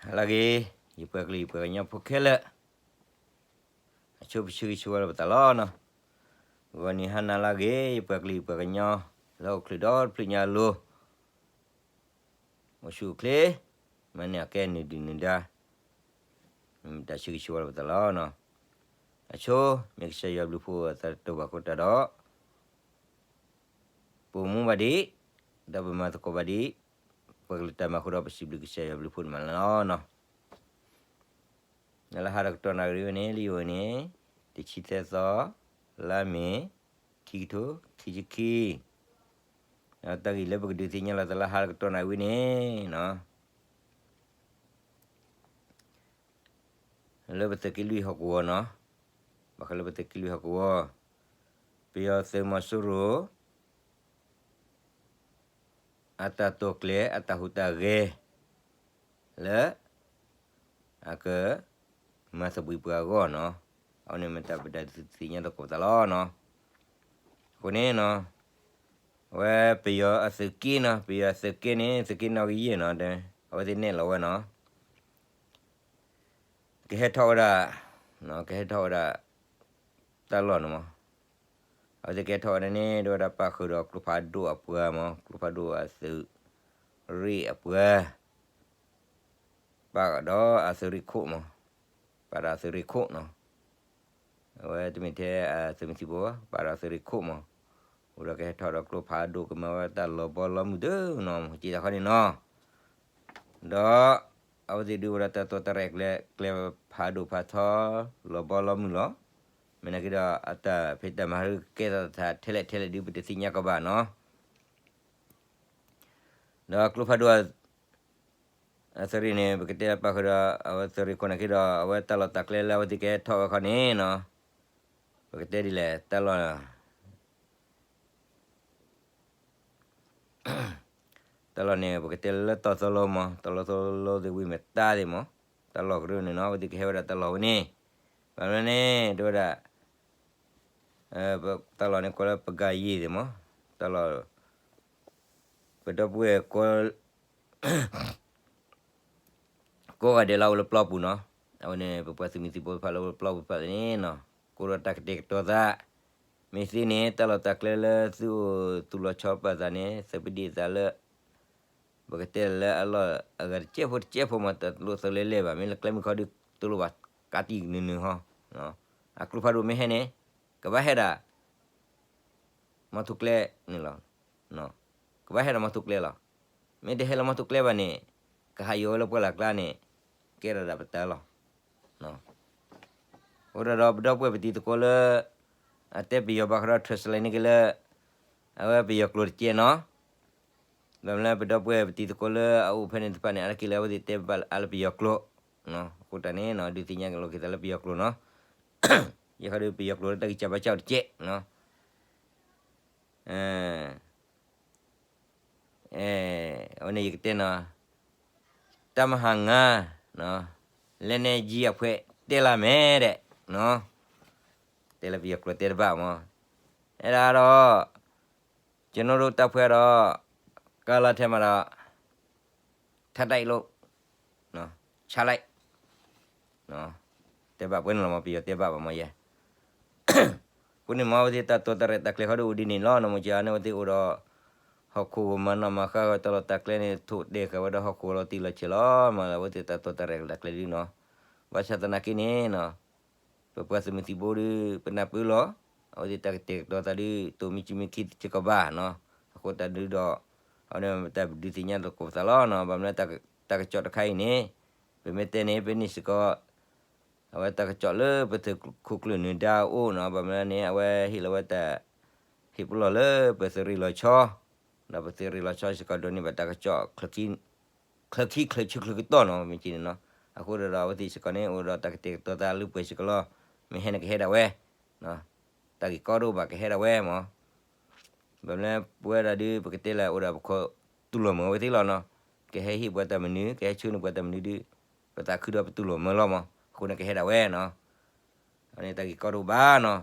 လၢဂ့ၤ, ယပှၤကလုာ်ယပှၤကညီဖိခဲလၢာ်, အဆိပဆၢဂ့ၤဆၢဝါလၢပသးလီၤနီၤ. ဂီၤနံၤဟါနၤလၢဂ့ၤ, ယပှၤကလုာ်ယပှၤကညီ လၢအိၣ်ချုးဒီတဖျၢၣ်ညါအလိၤ, အိၣ်ဆူၣ်အိၣ်ချ့, မၤန့ၢ်အကဲနုာ်ဒုၣ်နုာ်ဒါ, မ့ၢ်တၢ်ဆၢဂ့ၤဆၢဝါလၢပသးလီၤနီၤ. အဆိ မ့ၢ်ကစၢ်ယွၤဘျုးဖှိၣ်အသးတတီၤဘၣ်အဃိတၢ်ဒီး ပအိၣ်မူဘၣ်ဒံး, ဒီးပမၤသကိးဘၣ်ဒံး, ပှၤကလုာ်တၢ်မၤအဃိဒီးပစံးဘျုးကစၢ်ယွၤဘျုးဖှိၣ်န့ၣ်မးလီၤနီၤ. လၢဟါဒီးကတီၢ်နၣ်ရံၣ်ဝဲန့ၣ် လံာ်အိၣ်န့ၣ် တဆံသၢသီ, လါမ့ၤ, ခံကထိခံဆံခံ, ဒီးတၢ်ဂ့ၢ်လၢပကဒုးသ့ၣ်ညါလီၤသးလၢဟါဒီးကတီၢ်နၣ်ရံၣ်ဝဲန့ၣ်နီၤ လၢပသုးက့လွံၢ်ဟီၣ်ကဝီၤနီၤ, ဘၣ်ဃးလၢပသုးက့လွံၢ်ဟီၣ်ကဝီၤ, ပယီၤသုးမီၤစိရိၤ အတၢ်တိာ်ကျဲၤအတၢ်ဟူးတၢ်ဂဲၤ လၢ အက မၤသဘှံးပှၤအဂီၢ်နီၤ, အဝဲန့ၣ်မ့ၢ်တၢ်ပဒုးသ့ၣ်ညါသကိးပသးလီၤနီၤ. အဃိန့ၣ်နီၤ, အဝဲပယီၤအသုးက့နီၤ, ပယီၤအသုးက့န့ၣ် သုးက့နီၣ်ဂံၢ်ယဲၢ်နီၤ, အဝဲသ့ၣ်နဲၣ်လီၤဝဲနီၤ ကဟဲထီၣ်ဝဲဒၣ်, ကဟဲထီၣ်ဝဲဒၣ် တၢ်လီၢ်န့ၣ်မး, အဝဲသ့ၣ်ကဟဲထီၣ်ဝဲဒၣ်န့ၣ် ဒ်ဝဲဒၣ်ပာ်ဃုာ်ဒီးကျိဖးဒိၣ်အပှၤမး, ကျိဖးဒိၣ်အသုးရ့ၣ်အပှၤ, ပာ်ဒီးအသုးရ့ၣ်ခိၣ်မး, ပာ်ဒီးအသုးရ့ၣ်ခိၣ်နီၤ အဝဲတမ့ၢ်ထဲအသုးမုၢ်သံၣ်ဘိဘၣ်, ပာ်ဒီးသုးရ့ၣ်ခိၣ်မး, အိၣ်ဒီးကဟဲထီၣ်ဒီးကျိဖးဒိၣ်ကမၤဝဲတၢ်လီၤဘီလီၤမုၢ်ဒုနီၤ, က့တၢ်ခီန့ၣ်နီၤ, ဒီးအဝဲသ့ၣ်ဒုးဝဲဒၣ်တၢ်တိာ်တၢ်ရဲၣ်ကျဲၤ ကျဲဖးဒိၣ်ဖးထီ လီၤဘီလီၤမုၢ်လီၤ. မ့ၢ်နာ်က့ဒီး အတၢ်ဖံးတၢ်မၤဟးကဲထီၣ်သးထဲလဲၣ်ထဲလဲၣ်ဒုး ပတသ့ၣ်ညါကီးဘၣ်နီၤ. ဒီးကျိဖးဒိၣ် အသုးရ့ၣ်န့ၣ် ပကတဲပာ်ဃုာ်ဒီး အဝဲသုးရ့ၣ်ခိၣ်နာ်က့ဒီး အဝဲတၢ်လီၢ်တၢ်ကျဲလၢအဝဲသ့ၣ်ကဟဲထီၣ်ဝဲခီန့ၣ်နီၤ, ပကတဲဒ်လဲၣ် တၢ်လီၢ် တၢ်လီၢ်န့ၣ် ပကတဲလၢတီၢ်သီလိမး, တီၢ်သီလိသ့ၣ်ဝံၤမတၤသ့ၣ်မး, တၢ်လီၢ်ကရၢန့ၣ်နီၤ, အဝဲသ့ၣ်ကဟဲဝဲဒၣ်တၢ်လီၢ်ဝဲန့ၣ်, ဘၣ်မနုၤန့ၣ် တဲဝဲဒၣ် တၢ်လီၢ်န့ၣ်ကိးလၢပကၤယ့ၢ်သ့ၣ်မး, တၢ်လီၢ် ပဒီပုၢ်ဝဲၢ်ကိး ကိးဂၤဒဲးလၢအအိၣ်လၢပျီပူၤနီၤ, အဝဲန့ၣ် ပပှၤသုးမုၢ်သံၣ်ဘိတဖၣ်လၢအိၣ်လၢပျီပူၤတဖၣ်န့ၣ်နီၤ, ကိးဒီးတၢ်ကတဲာ်ကတီၤသး, မ့ၢ်သ့န့ၣ် တၢ်လီၢ်တၢ်ကျဲလၢသုအိၣ်သူၣ်လီၤဆီပာ်သးန့ၣ် သပဒံးသးလၢ ပကတဲလၢအလီၢ်အဂၤတစဲးဖိတစဲးဖိမး တလိၣ်သးလဲၤလဲၤဘၣ်, မ့ၢ်လၢကျဲမုၢ်ခီဒုး တလိၣ်ဘၣ်ကးတံာ်နုာ်နုာ်ဟီ, အကျိဖးဒိၣ်မ့ၢ်ဟဲန့ၣ် ကဘၣ်ဟဲဒၣ် မီထိကျဲန့ၣ်လီၤ. ကဘၣ်ဟဲဒီးမီထိကျဲလီၤ. မ့ၢ်တဟဲလၢမီထိကျဲဘၣ်န့ၣ် ကဟးယိးဝဲလၢပှၢ်လၢ်ကျါန့ၣ် ကဲထီၣ်ဒၣ်ပတၢ်လီၤ. အဃိဒီး ပဒီပုၢ်ဝဲၢ်ပတံၤသကိးလၢ အတဲပယီၤဘၣ်ဃးဒီး translate န့ၣ်က့လၢ အဝဲပယီၤကျိာ်တကဲနီၤ. ဘၣ်မနုၤလၢပဒီပုၢ်ဝဲၢ်ပတံၤသကိးလၢအအိၣ်ဖဲန့ၣ်တဖၣ်န့ၣ် အါတက့ၢ်လၢအဝဲသ့ၣ်တဲဘၣ်အါလၢပယီၤကျိာ်. အဃိတၢ်န့ၣ် ဒုးသ့ၣ်ညါလိာ်က့ၤသးလၢပယီၤကျိာ်နီၤ. ယဲဃီဒီးပယီၤကျိာ်လၢတၢ်ဂံၢ်စၢ်ဘါစၢ်အိၣ်တကဲးနီၤ. အဝဲန့ၣ်ယကတဲနီၤ, တၢ်မၤဟးငါ လက်နက်ကြီးအဖွဲ့ တက်လာမယ်တဲ့, တဲလၢပယီၤကျိာ်တဲတဘၣ်မး, အဲဒါတော့ ကျွန်တော်တို့တပ်ဖွဲ့တော့ ကားလမ်းထဲမှာတော့ ထပ်တိုက်လို့ ချလိုက် တဲဘၣ်ပှဲၤန့ၣ်လီၤမး, ပယီၤတဲဘၣ်ဘၣ်မးယဲ. အဃိန့ၣ်မး အဝဲသ့ၣ်တၢ်တိာ်တၢ်ရဲၣ်တၢ်ကျဲၤဃီဒီးအိၣ်ဒ်န့ၣ်လီၤ. နမ့ၢ်ကန့ၣ် အဝဲသ့ၣ်အိၣ်ဒီး ဟီၣ်ခိၣ်မၤနီၣ်မၤဃါဃီ တၢ်လီၢ်တၢ်ကျဲန့ၣ် ထိၣ်တဲာ်ဃာ်ဝဲဒီးဟီၣ်ခိၣ်လီၤတံၢ်လီၤဆဲးလီၤ. မ့ၢ်လၢအဝဲသ့ၣ်တၢ်တိာ်တၢ်ရဲၣ်တၢ်ကျဲၤဒ်နီၤ. ဘၣ်ဆၣ်သနာ်က့န့ၣ် ပပှၤသုးမုၢ်သံၣ်ဘိဒီး ပနၢ်ပၢၢ်လီၤ. အဝဲသ့ၣ်တၢ်ကတဲာ်ကတီၤသးဒ် တိၢ်မံစုမံခံစ့ၢ်ကီးဘၣ်နီၤ. အဃိတၢ်ဒုးဒီး အဝဲန့ၣ်တၢ်ဒုးသ့ၣ်ညါသကိးပသးလီၤနီၤ. ဘၣ်မနုၤလၢတၢ်ကစီၣ်တခါအံၤန့ၣ် ပမ့ၢ်တဲန့ၣ် ပန့ၢ်စ့ၢ်ကီး အဝဲတၢ်ကစီၣ်လၢပသုးခိၣ်ကျၢၢ်နၢၤဒါအအိၣ်နီၤ. ဘၣ်မနုၤန့ၣ် အဝဲဟ့ၣ်လီၤဝဲတၢ် ဟ့ၣ်ပလီၢ်လၢပသုးရ့ၣ်လီၤဆီ ဒီးပသုးရ့ၣ်လီၤဆီစ့ၢ်ကီးဒိးန့ၢ်ဘၣ်တၢ်ကစီၣ် ချၢခံချၢဆၢချၢကတီၢ်နီၤ. မ့ၢ်ကန့ၣ်နီၤ. အဃိဒီး အဝဲသ့ၣ်စ့ၢ်ကီးန့ၣ် အိၣ်ဒီးတၢ်ကတဲာ်ကတီၤသးလၢပှဲၤစ့ၢ်ကီးလီၤ. မ့ၢ်ဟဲန့ၣ်ကဟဲဒၣ်ဝဲ တၢ်ဂ့ၢ်ကီဒိၣ်ဘၣ်ကဟဲဒၣ်ဝဲမး. ဘၣ်မနုၤပဝဲဒၣ်ဒုး ပကတဲလၢအိၣ်ဒီးပခိၣ်တူၢ်လိာ်မုာ်ဝဲသ့ၣ်လီၤနီၤ. ကဟဲဟ့ၣ်ပှၤတၢ်မနုၤ ကဟဲဆှၢန့ၢ်ပှၤတၢ်မနုၤဒုး ပသးခုဒီးပတူၢ်လိာ်မုာ်လီၤမး. အဃိန့ၣ်ကဟဲဒၣ်ဝဲနီၤ. အန့ၣ်တၢ်ဂ့ၢ်ကီဒိၣ်ဘၣ်နီၤ.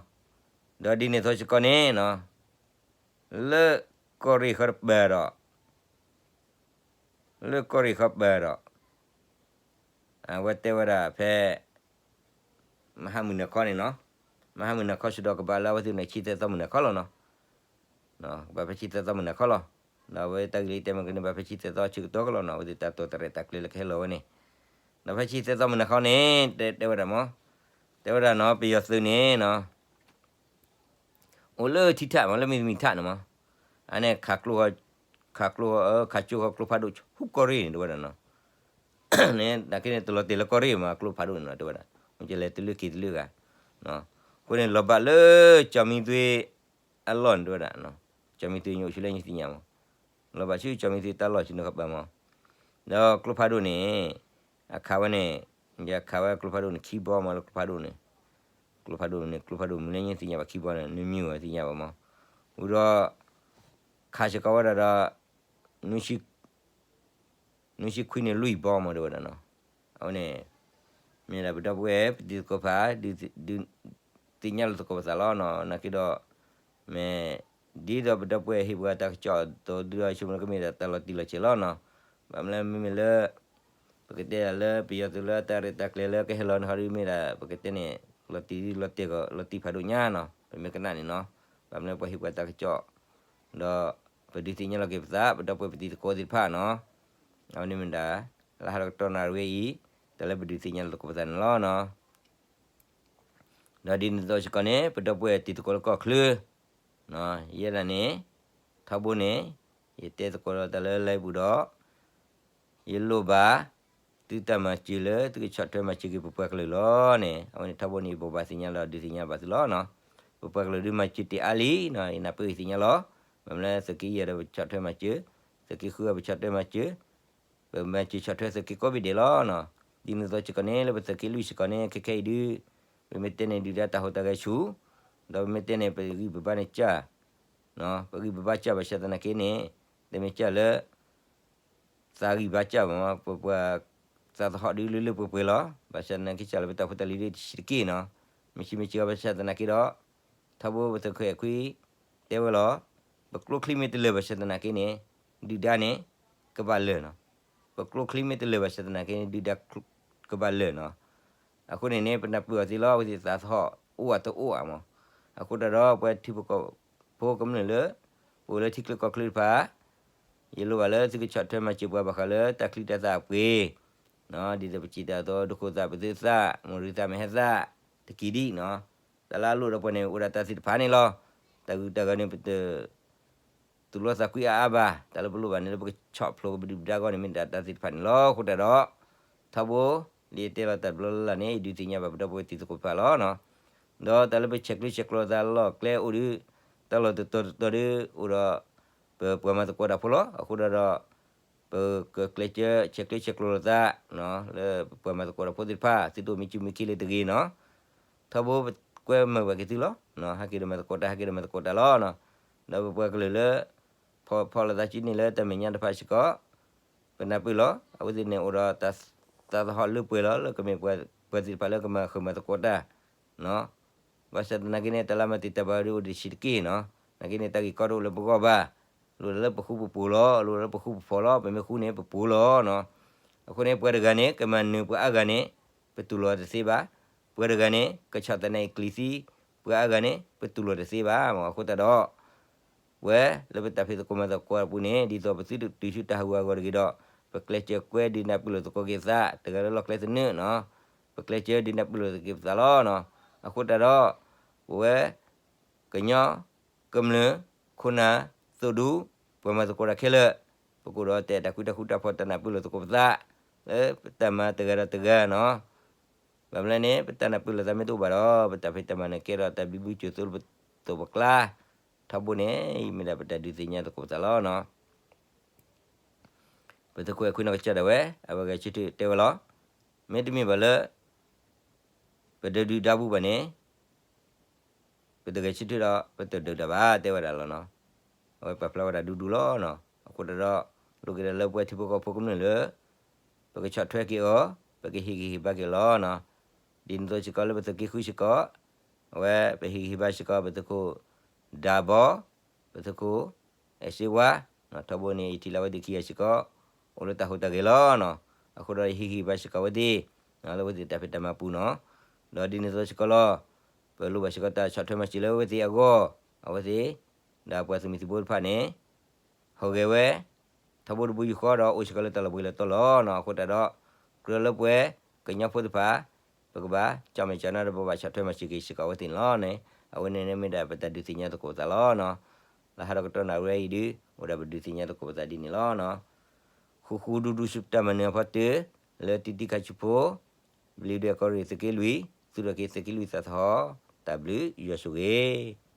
ဒီးဒ်န့ၣ်အသိးစ့ၢ်ကီးန့ၣ်နီၤ လၢကီၢ်ရ့ၣ်ဃီတပၤဒီး လၢကီၢ်ရ့ၣ်ဃီပၤဒီး အဝဲတဲဝဲဒၣ်ဖဲ မဟါမုၢ်နၤခီန့ၣ်နီၤ, မဟါမုၢ်နၤခီဆူဒီးကဘၣ်လၢအဝဲသ့ၣ်န့ၣ် ဆံသၢသီမုၢ်နၤခီလီၤနီၤ, ကဘၣ်ဖဲဆံသၢသီမုၢ်နၤခီလီၤ. ဒီးအဝဲတၢ်ဂ့ၢ်လၢတဲမ့ၢ်ကန့ၣ် ဘၣ်ဖဲဆံသၢသီဆၢကတီၢ်ကလီၤနီၤ, အဝဲသ့ၣ်တၢ်တိာ်တရဲၣ်တၢ်ကျဲၤလၢကဟဲလီၤဝဲန့ၣ်, ဒီးဖဲဆံသၢသီမုၢ်နၤခီန့ၣ် တဲတဲဝဲဒၣ်မး, တဲဝဲဒၣ်နီၤ ပယီၤသုးန့ၣ်နီၤ အိၣ်လၢထံထးမး လၢမံၤမံၤထးန့ၣ်မး, အန့ၣ် ခးကျိ ခးကျိ ခးကၠိဃီကျိဖးဒိၣ်ဟူကီၢ်ရ့ၣ်န့ၣ် တဲဝဲဒၣ်နီၤ, န့ၣ် နာ်က့န့ၣ် တလီၤတဲာ်လၢကီၢ်ရ့ၣ်မး ကျိဖးဒိၣ်န့ၣ်နီၤ တဲဝဲဒၣ်, မ့ၢ်ကလဲၤတုၤလၢက့ၤတလၢဂၤ, အဃိန့ၣ် လီၤဘၣ်လၢကၠီမံသွ့အလီၢ်န့ၣ် တဲဝဲဒၣ်, ကၠီမံသွ့ညိအိၣ်ဆူလဲၣ်ညိသ့ၣ်ညါမး, လီၤဘၣ်ဆူကၠီမံသွ့တၢ်လီၢ်ဆူန့ၣ်ခီပၤမး, ဒီးကျိဖးဒိၣ်န့ၣ် အခးဝဲန့ၣ်, ယခးဝဲကျိဖးဒိၣ်န့ၣ် ခံဘီမးလၢကျိဖးဒိၣ်န့ၣ်, ကျိဖးဒိၣ်န့ၣ် ကျိဖးဒိၣ်မနုၤလဲၣ်ညိသ့ၣ်ညါဘၣ် ခံဘီန့ၣ် နမံၤဝဲသ့ၣ်ညါဘၣ်မး, ဝံၤဒီး ခးစ့ၢ်ကီးဝဲဒၣ်ဒီး နွံဆံခွံန့ၣ်လွံၢ်ဘီမး တဲဝဲဒၣ်နီၤ, အဝဲန့ၣ် မ့ၢ်ဒၣ်ပဒီပုၢ်ဝဲၢ် ပတံၤသကိးပၤ ဒုးသ့ၣ်ညါလိာ်သကိးပသးလီၤနီၤ, နာ်က့ဒီး မ့ၢ် ဒ်သိးပဒီပုၢ်ဝဲၢ်ဟ့ၣ်ပှၤတၢ်ကစီၣ်အသိးဒုးဒီး ဆိကမိၣ်လၢကမ့ၢ်ဒၣ်တၢ်လီၤတံၢ်လီၤဆဲးလီၤနီၤ, ဘၣ်မနုၤလဲၣ်မ့မ့ၢ်လၢ ပကတဲဒၣ်လၢပယီၤသုးလၢတၢ်ရဲၣ်တၢ်ကျဲၤလၢကဟဲလီၤန့ၣ် ဟီဒုးမ့ၢ်ဒၣ် ပကတဲန့ၣ် လီၤတံၢ်လီၤတဲာ် လီၤတံၢ်ဖးဒိၣ်ညါနီၤ, ပမ့ၢ်ကနၣ်န့ၣ်နီၤ, ဘၣ်မနုၤပှၤဟ့ၣ်ပှၤတၢ်ကစီၣ် ဒီး ပဒုးသ့ၣ်ညါလီၤက့ၤပသး ပဒီပုၢ်ဝဲၢ်ပတံၤသကိးသ့ၣ်တဖၣ်နီၤ, အဝဲန့ၣ်မ့ၢ်ဒၣ် လၢဟါလီၤကတီၢ်နၣ်ရံၣ်ဝဲအံၤ တၢ်လၢပဒုးသ့ၣ်ညါလီၤသကိးပသးန့ၣ်လီၤနီၤ. ဒီးဒ်န့ၣ်အသိးစ့ၢ်ကီးန့ၣ် ပဒီပုၢ်ဝဲၢ်တံၤသကိးလၢကီၢ်ချၢ ယဲဒၣ်န့ၣ် ထီဘိန့ၣ် ယတဲသကိးဒီးတၢ်လၢလၢပူၤဒီး ယလိၣ်ဘၣ် သုတၢ်မၤစၢၤလၢသုကဆီၣ်ထွဲမၤစၢၤက့ၤပပှၤကလုာ်လီၤန့ၣ် အဝဲန့ၣ်ထီဘိန့ၣ် ယဘိးဘၣ်သ့ၣ်ညါလီၤဒုးသ့ၣ်ညါဘၣ်သုလီၤနီၤ. ပပှၤကလုာ်ဒုးမၤစၢၤတ့ၢ်အါလံနီၤ, ယနၢ်ပၢၢ်ယသ့ၣ်ညါလီၤ. ဘၣ်မနုၤလၢသုးက့ယဲၢ်ဒီးပဆီၣ်ထွဲမၤစၢၤ, သုးက့ဃုအပဆီၣ်ထွဲမၤစၢၤ, ပမၤစၢၤဆီၣ်ထွဲသုးက့ကိးဘ့ၣ်ဒဲးလီၤနီၤ. ဒ်န့ၣ်အသိးစ့ၢ်ကီးန့ၣ် လၢပသုးက့လွံၢ်စ့ၢ်ကီးန့ၣ် ခဲခဲအံၤဒုး ပမ့ၢ်တဲန့ၣ်ဒုၣ်ဒါတၢ်ဟူးတၢ်ဂဲၤဆူၣ်, ဒီးပမ့ၢ်တဲန့ၣ် ပဂံၢ်ပဘါန့ၣ်စၢ် ပဂံၢ်ပဘါစၢ်ဘၣ်ဆၣ်သနာ်က့န့ၣ် တမ့ၢ်စၢ်လၢ သးဂံၢ်ဘါစၢ်ဘၣ်မး, ပပှၤသးသဟီၣ်ဒုးလၢလၢပှဲၤပှဲၤလီၤ. ဘၣ်ဆၣ်သနာ်က့စၢ်လၢပတၢ်ဖိတၢ်လံၤဒုးတဆံးတက့ၢ်နီၤ. မ့ၢ်ဆံးမ့ၢ်ဆံးအီၤဘၣ်ဆၣ်သနာ်က့ဒီး ထီဘိပသုးခိၣ်အဲၣ်ခွံ တဲဝဲလီၤ. ပကျိချံမ့ၢ်တလၢာ်ဘၣ်ဆၣ်သနာ်က့န့ၣ် ဒုၣ်ဒါန့ၣ် ကဘၣ်လၢာ်နီၤ. ပကျိချံမ့ၢ်တလၢာ်ဘၣ်ဆၣ်သနာ်က့န့ၣ် ဒုၣ်ဒါကဘၣ်လၢာ်နီၤ. အဃိန့ၣ်န့ၣ် ပနၢ်ပၢၢ်အီၤသ့လီၤ, အဝဲသ့ၣ်သးသဟီၣ်အိၣ်အတအိၣ်ဧါမး. အဃိတၢ်ဒီး ပဝဲထံဖိကီၢ်ဖိကမျၢၢ်လၢ ပအိၣ်လၢထံချၢကီၢ်ချၢတဖၣ် ယလိၣ်ဘၣ်လၢသုကဆီၣ်ထွဲမၤစၢၤပှၤဘၣ်ဃးလၢတၢ်ချံတၢ်သၣ်အပှ့ၤ, ဒ်သိးပစံးတၢ်အသိး ဒိခိၣ်သၣ်ပသုးသၣ် မိၢ်ရံသၣ်မဲာ်ဟဲသၣ် တက့ၢ်ဒံးနီၤ. တၢ်လၢအလိၣ်ဒီးပှၤန့ၣ် အိၣ်ဒၣ်တၢ်သ့ၣ်တဖၣ်န့ၣ်လီၤ. တၢ်ဂုၤတၢ်ဂၤန့ၣ် ပတ သူၣ်လီသးကွံအါအါဘၣ်, တၢ်လၢပလိၣ်ဘၣ်န့ၣ်လၢပကဆီၣ်ဖျိးကပဒုၣ်ပဒါအဂီၢ်န့ၣ် မ့ၢ်ဒၣ်တၢ်သ့ၣ်တဖၣ်န့ၣ်လီၤ. အဃိတၢ်ဒီး ထီဘိ လၢယတဲလီၤတၢ်တဘျီလၢ်လၢ်န့ၣ် ယဒုးသ့ၣ်ညါဘၣ်ပဒီပုၢ်ဝဲၢ်တံၤသကိးတဖၣ်လီၤ. ဒီးတၢ်လၢပဆဲးကျၢဆဲးကျိးသးလီၢ်ကျဲအိၣ်ဒီး တၢ်လီၢ်တတီၤတတီၤဒီး အိၣ်ဒီး ပပှၤမၤသကိးတၢ်ဖိလီၤ. အဃိတၢ်ဒီး ပကကျဲးစၢးဆဲးကျၢဆဲးကျိးလိာ်သး လၢပပှၤမၤသကိးတၢ်ဖိသ့ၣ်တဖၣ် သုတအိၣ်မံစုမံခ့လၢတဂ့ၤနီၤ. ထီဘိပကွဲမုာ်ဘၣ်က့ၤသုလီၤ. ဟဲက့ၤဒီးမၤသကိးတၢ် ဟဲက့ၤဒီးမၤသကိးတၢ်လီၤ. ဒီးပပှၤကလုာ်လၢ ဖီၣ်ဖီၣ်လိာ်သးစုန့ၣ်လၢတၢ်မဲာ်ညါတဖၣ်စ့ၢ်ကီး ပနၢ်ပၢၢ်လီၤ. အဝဲသ့ၣ်န့ၣ်အိၣ်ဒီး သးသဟီၣ်လၢပှဲၤလီၤ လၢကမ့ၢ်ပှၤသ့ၣ်တဖၣ်လၢကမၤဃုာ်မၤသကိးတၢ် ဘၣ်ဆၣ်သနာ်က့န့ၣ် တၢ်လၢမၤတံာ်တာ်ဘၣ်ဒုးအိၣ်ဒံးဆံးတက့ၢ်နီၤ. နာ်က့န့ၣ် တၢ်ဂ့ၢ်ကီတအိၣ်လၢပဂီၢ်ဘၣ်. လိၣ်လၢပဃူပပူၤလီၤ. လိၣ်လၢပဃူပဖိးလီၤ. ပမ့ၢ်ဃူန့ၣ် ပပူၤလီၤနီၤ. အဃိန့ၣ် ပှၤတဂၤန့ၣ် ကမၤနၢၤပှၤအါဂၤန့ၣ် ပတူၢ်လိာ်တသ့ဘၣ်. ပှၤတဂၤန့ၣ် ကဆီၣ်သနံးအကျံၤသံ ပှၤအါဂၤန့ၣ် ပတူၢ်လိာ်တသ့ဘၣ်မး. အဃိသတးဒီး ပဝဲလၢပတၢ်ဖံးသကိးမၤသကိးအပူၤန့ၣ် ဒ်သိးပသုတတုၤဆူတၢ်ဟးဂူာ်ဟးဂီၤတဂ့ၤဒီး ပကျဲးစၢးကွဲဒုးနၢ်ပၢၢ်လိာ်သကိးက့ၤသး တဂၤလၢလီၢ်ကျဲသနၢၣ်နီၤ, ပကျဲးစၢးဒုးနၢ်ပၢၢ်လိာ်သကိးက့ၤပသးလီၤနီၤ. အဃိတၢ်ဒီး ပဝဲ ကညီ ကမျၢၢ် ခိၣ်နၢ် သုးဒူ ပှၤမၤသကိးတၢ်ခဲလၢာ် ပကအိၣ်ဒီးတၢ်အဲၣ်တၢ်ကွံတၢ်ဃူတၢ်ဖိး တၢ်နၢ်ပၢၢ်လိာ်သကိးပသး လၢပတၢ်မၤတဂၤဒီးတဂၤနီၤ. ဘၣ်မနုၤလဲၣ်န့ၣ် ပတၢ်နၢ်ပၢၢ်လိာ်သးမ့ၢ်တအိၣ်ဘၣ်ဒီး ပတၢ်ဖံးတၢ်မၤန့ၣ်ကဲထီၣ် တၢ်ဘံဘူစိာ်သိလၢပသိးပကျါ ထီဘိန့ၣ် အံၤမ့ၢ်ဒၣ်ပတၢ်ဒုးသ့ၣ်ညါသကိးပသးလီၤနီၤ. ပသုးခိၣ်အဲၣ်ခွံနီၢ်ကစၢ်ဒၣ်ဝဲ အဝဲဂဲၤဆၢထၢၣ်တဲဝဲလီၤ. မ့တမ့ၢ်ဘၣ်လၢ ပတဒုးဒါပူၤဘၣ်န့ၣ် ပတဂဲၤဆၢထၢၣ်ဒီး ပတဒုးတၢ်ဘၣ် တဲဝဲဒၣ်လီၤနီၤ. အဝဲပာ်ဖျါဝဲဒၣ်ဒူဒူလီၤနီၤ. အဃိတၢ်ဒီး လိၣ်က့ၤဒၣ်လၢပဝဲထံဖိကီၢ်ဖိကမျၢၢ်လၢ ပကဆီၣ်ထွဲက့ၤအီၤ ပကဟ့ၣ်ဂံၢ်ဟ့ၣ်ဘါက့ၤအီၤလီၤနီၤ. ဒ်န့ၣ်အသိးစ့ၢ်ကီးလၢပသုးက့ဃုစ့ၢ်ကီး အဝဲပဟ့ၣ်ဂံၢ်ဟ့ၣ်ဘါစ့ၢ်ကီး ပသုးခိၣ်ဒၢဘီ ပသုးခိၣ် အဲၣ်စ့ဝါ ထီဘိန့ၣ် ယထံၣ်လၢအဝဲသ့ၣ်ခံဂၤစ့ၢ်ကီး အိၣ်လၢတၢ်ဟူးတၢ်ဂဲၤလီၤနီၤ. အဃိဒီးဟ့ၣ်ဂံၢ်ဘါစ့ၢ်ကီးအဝဲသ့ၣ် လၢအဝဲသ့ၣ်တၢ်ဖံးတၢ်မၤပူၤနီၤ. ဒီးဒ်န့ၣ်အသိးစ့ၢ်ကီးလီၤ. ပလိၣ်ဘၣ်စ့ၢ်ကီးတၢ်ဆီၣ်ထွဲမၤစၢၤလၢအဝဲသ့ၣ်အဂီၢ်, အဝဲသ့ၣ် ဒီးပှၤသုးမုၢ်သံၣ်ဘိတဖၣ်န့ၣ် ဟူးဂဲၤဝဲ ထီဘိတဘိယူၢ်ဃီဒီးအိၣ်စ့ၢ်ကီးလၢတၢ်လီၢ်ဘှံးလီၢ်တီၤလီၤနီၤ. အဃိသတးဒီး ကြၢးလၢပှၤကညီဖိသ့ၣ်တဖၣ် ပကဘၣ် ကၠီၣ်မဲာ်ကၠီၣ်နါ ဒီးပဘၣ်ဆီၣ်ထွဲမၤစၢၤက့ၤစ့ၢ်ကီးအဝဲသ့ၣ်န့ၣ်လီၤန့ၣ်. အဝဲန့ၣ်န့ၣ်မ့ၢ်ဒၣ်ပတၢ်ဒုးသ့ၣ်ညါသကိးပသးလီၤနီၤ. လၢဟးဒီးကတီၢ်နၣ်ရံၣ်အံၤဒုး အိၣ်ဒၣ်ပဒုးသ့ၣ်ညါသကိးပသးဒ်န့ၣ်လီၤနီၤ. ဃူဃူဒူဒူဆူတၢ်မၤနၢၤအဖီတၢၢ် လၢတံတံခါဆူဖိ ဘျံးဒွဲၣ်ကီၢ်ရ့ၣ်သုးက့လွံၢ် သူၣ်ထီၣ်က့ၤသုးက့လွံၢ်သးသဟီၣ် တၢ်ဘျုးယွၤဆိၣ်ဂ့ၤ